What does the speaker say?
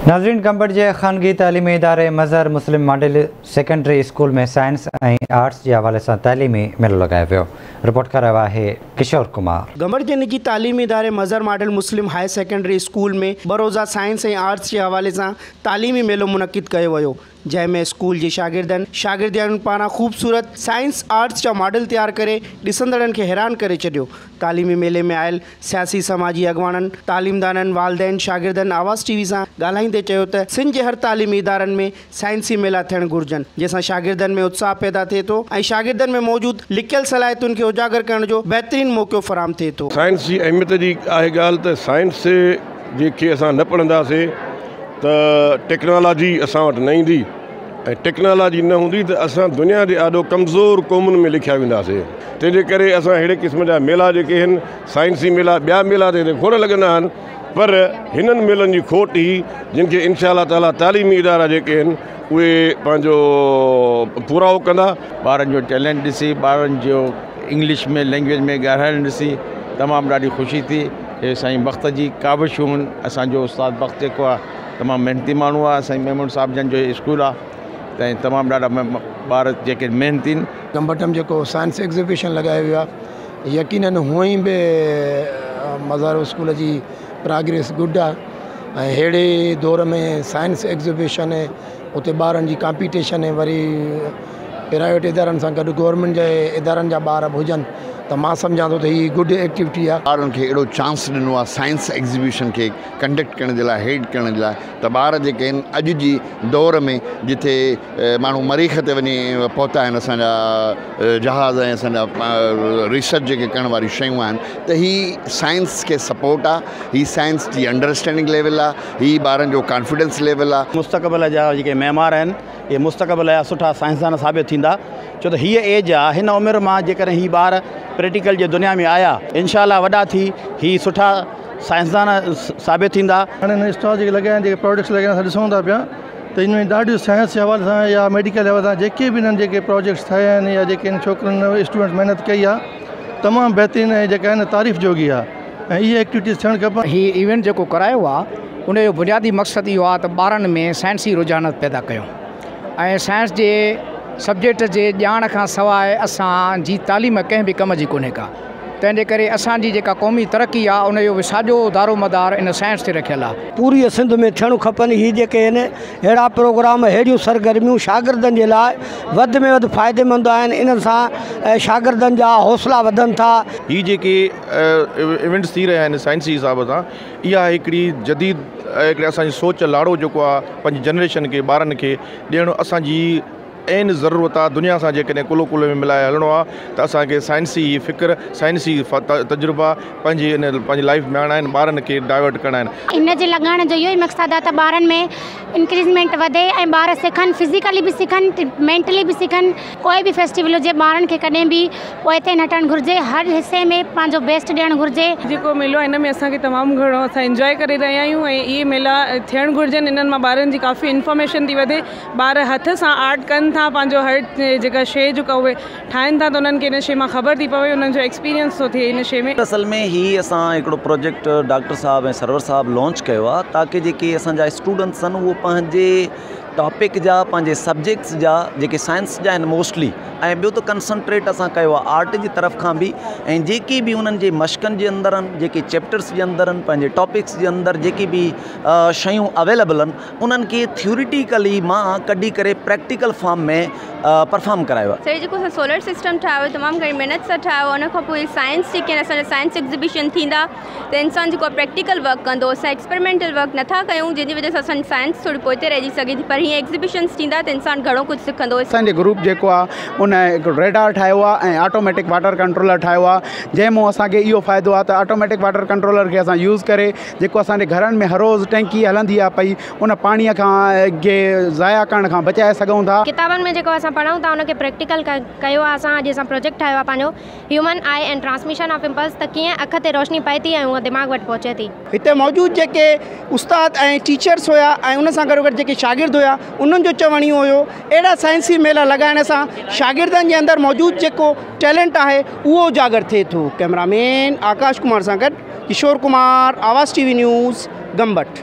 ناظرين گمبٽ جي خانگي تعليمي اداري Mazhar Muslim model secondary school ۾ science ۽ arts جي حوالي سان تعليمي ميلو لڳايو ويو. رپورٽ ڪري رهيو آهي ڪشور ڪمار. گمبٽ جي نجي تعليمي اداري مظهر ماڊل مسلم هاء سيڪنڊري اسڪول ۾ ٻه روزه سائنس ۽ آرٽس جي حوالي سان تعليمي ميلو منعقد ڪيو ويو، جنهن ۾ اسڪول جي شاگردن شاگردياڻين پاران خوبصورت سائنس آرٽس جا ماڊل تيار ڪري ڏسندڙن کي حيران ڪري ڇڏيو. تعليمي ميلي ۾ آيل سياسي سماجي اڳواڻن، تعليمدانن، والدين، شاگردن آواز ٽي وي سان ڳالهائيندي چيو ته سنڌ جي هر تعليمي ادارن ۾ سائنسي ميلا ٿيڻ گهرجن، جنهن سان شاگردن ۾ اتساهه پيدا ٿئي ٿو ۽ شاگردن ۾ موجود لڪيل صلاحيتن کي اجاگر ڪرڻ جو بهترين موقعو فراهم ٿئي ٿو. سائنس جي اهميت جي آهي ڳالهه ته سائنس جي کي اسان نه پڙهنداسي ته ٽيڪنالاجي اسان وٽ نه ايندي ۽ ٽيڪنالاجي نه هوندي ته اسان دنيا جي آڏو ڪمزور قومن ۾ لکيا وينداسي. تنهن جي ڪري اسان اهڙي قسم جا ميلا جيڪي آهن سائنسي ميلا ٻيا ميلا ته هتي کوڙ لڳندا آهن پر هنن ميلن جي کوٽ هئي جن کي انشاء الله تعاليٰ تعليمي ادارا جيڪي آهن اهي پنهنجو پورائو ڪندا. ٻارن جو ٽيلنٽ ڏسي، ٻارن جو انگلش ۾ لينگويج ۾ ڳالهائڻ ڏسي تمام ڏاڍي خوشي ٿي. هي سائين بخت جي ڪاوشون آهن. اسان جو استاد بخت جيڪو آهي تمام محنتي ماڻهو آهي. سائين ميمڻ صاحب جن جو هي اسڪول آهي ته تمام ڏاڍا ٻار جيڪي محنتي آهن. گمبٽ ۾ جيڪو سائنس ايگزيبيشن لڳايو ويو آهي يقينن هونئن به مظهر اسڪول جي پراگريس گڊ آهي ۽ ههڙي دور ۾ سائنس ايگزيبيشن اتي ٻارن جي ڪامپيٽيشن وري پرائيويٽ ادارن سان گڏ گورنمينٽ جي ادارن جا ٻار به هجن ته مان سمجهان ٿو ته هي گڊ ايڪٽيوٽي آهي. ٻارن کي اهڙو چانس ڏنو آهي سائنس ايگزيبيشن کي ڪنڊڪٽ ڪرڻ جي لاء هيڊ ڪرڻ جي لاء ته ٻار جيڪي آهن اڄ جي دور ۾ جتي ماڻهو مريخ تي وڃي پهتا آهن اسان جا جهاز ۽ اسان جا ريسرچ جيڪي ڪرڻ واريون شيون آهن ته هي سائنس کي سپورٽ آهي هي سائنس جي انڊراسٽينڊنگ ليول آهي هي ٻارن جو ڪانفيڊنس ليول آهي. مستقبل جا جيڪي معمار آهن اهي مستقبل جا سٺا سائنسدان ثابت ٿيندا ڇو ته هيء ايج آهي هن عمر مان جيڪڏهن هي ٻار پريڪٽيڪل جي دنيا ۾ آيا انشاء الله وڏا ٿي هي سٺا سائنسدان ثابت ٿيندا. هاڻي هن اسٽال جيڪي لڳايا آهن جيڪي پروجيڪٽس لڳايا آهن اسان ڏسون ٿا پيا ته ان ۾ ڏاڍيون سائنس جي حوالي سان يا ميڊيڪل حوالي سان جيڪي به هنن جيڪي پروجيڪٽس ٺاهيا آهن يا جيڪي هن ڇوڪرن اسٽوڊنٽس محنت ڪئي آهي تمام بهترين ۽ جيڪا آهي نه تعريف جوڳي آهي ۽ اهي ايڪٽيوٽيز ٿيڻ کپن. هي ايونٽ جيڪو ڪرايو آهي ان جو بنيادي مقصد اهو آهي ته ٻارن ۾ سائنسي رجحانات پيدا ڪيون ۽ سائنس جي سبجيڪٽ جي ڄاڻ کان سواء اسان جي تعليم ڪنهن به ڪم جي ڪونهي ڪا. تنهن جي ڪري اسان جي جيڪا قومي ترقي آ ان جو به ساڄو دارومدار ان سائنس تي رکيل آ. پوريء سنڌ ۾ ٿيڻ کپن هي جيڪي آهن اهڙا پروگرام اهڙيون سرگرميون شاگردن جي لاء وڌ ۾ وڌ فائديمند آهن انهن سان شاگردن جا حوصلا وڌن ٿا. هي جيڪي ايونٽس ٿي رهيا آهن سائنسي حساب سان اها هڪڙي جديد هڪڙي اسان جي سوچ لاڙو جيڪو آهي پنهنجي جنريشن کي ٻارن کي ڏيڻ اسان جي عين ضرورت آ دنيا سان جيڪڏهن ڪلهو ڪلهي ۾ ملائي هلڻو آ ته اسان کي سائنسي هي فڪر سائنسي تجربا پنهنجي ان پنهنجي لائيف ۾ آڻڻا آهن ٻارن کي ڊائيورٽ ڪرڻا آهن. ان جي لڳائڻ جو اهو ئي مقصد آ ته ٻارن ۾ انڪريزمينٽ وڌي ۽ ٻار سکن فزيڪلي به سکن مينٽلي به سکن. ڪوئي به فيسٽيول هجي ٻارن کي ڪڏهن به پوئتي نه هٽڻ گهرجي هر حصي ۾ پنهنجو بيسٽ ڏيڻ گهرجي. جيڪو ميلو آهي ان ۾ اسان کي تمام گهڻو اسان انجواء ڪري رهيا آهيون ۽ اهي ميلا ٿيڻ گهرجن انهن مان ٻارن جي ڪافي انفارميشن ٿي وڌي ٻار هٿ سان آرٽ ڪن ٿا پنهنجو هر جيڪا شيء جيڪا اهي ٺاهين ٿا ته انهن کي ان شيء مان خبر ٿي پوي انهن جو ايڪسپيرينس ٿو ٿئي ان شيء ۾. اصل ۾ هي اسان هڪڙو پروجيڪٽ ڊاڪٽر صاحب ۽ سرور صاحب لانچ ڪيو آهي تاڪه جيڪي اسان جا اسٽوڊنٽس آهن اهو پنهنجي ٽاپڪ جا پنهنجي سبجيڪٽس جا جيڪي سائنس جا آهن موسٽلي ۽ ٻيو ته ڪنسنٽريٽ اسان ڪيو آهي آرٽ جي طرف کان به ۽ جيڪي به انهن جي مشقن جي اندر آهن جيڪي چيپٽرس جي اندر آهن پنهنجي ٽاپڪس جي اندر جيڪي به شيون اويليبل آهن انهن کي ٿيوريٽيڪلي مان ڪڍي ڪري پريڪٽيڪل فارم ۾ پرفارم ڪرايو آهي. سر جيڪو اسان سولر سسٽم ٺاهيو تمام گهڻي محنت سان ٺاهيو ان کان پوء سائنس جيڪي آهن اسان جا سائنس ايگزيبيشن ٿيندا ته انسان جيڪو آهي پريڪٽيڪل ورڪ ڪندو اسان ايڪسپريمينٽل ورڪ نٿا ڪيون جنهن جي وجه سان اسان جي سائنس ٿوري پوئتي رهجي سگهي ٿي پر هيئن ايگزيبيشنس ٿيندا ته انسان گهڻو ڪجهه سکندو. اسان جي گروپ جيڪو آهي ان هڪ ريڊار ٺاهيو آهي ۽ آٽوميٽڪ واٽر ڪنٽرولر ٺاهيو آهي جنهن مون اسان کي اهو فائدو آهي ته آٽوميٽڪ واٽر ڪنٽرولر کي اسان يوز ڪري جيڪو اسان جي گهرن ۾ هر روز ٽينڪي هلندي آهي پئي ان پاڻي کان کي ضايع ڪرڻ کان بچائي سگهون ٿا. ڪتابن ۾ جيڪو اسان پڙهون ٿا ان کي پريڪٽيڪل ڪيو آهي اسان اڄ اسان پروجيڪٽ ٺاهيو آهي پنهنجو human eye and transmission of impulse ته ڪيئن اک تي روشني پئي ٿي ۽ اها دماغ وٽ پهچي ٿي. هتي موجود جيڪي استاد ۽ ٽيچرس هيا ۽ ان سان گڏوگڏ جيڪي شاگرد هيا انهن جو چوڻ اهو هيو اهڙا سائنسي ميلا لڳائڻ سان شاگردن جي اندر موجود جيڪو ٽيلنٽ آهي اهو اجاگر ٿئي ٿو. ڪئميرا مين آڪاش ڪمار سان گڏ Kishore Kumar, Awaz T V news, Gambat.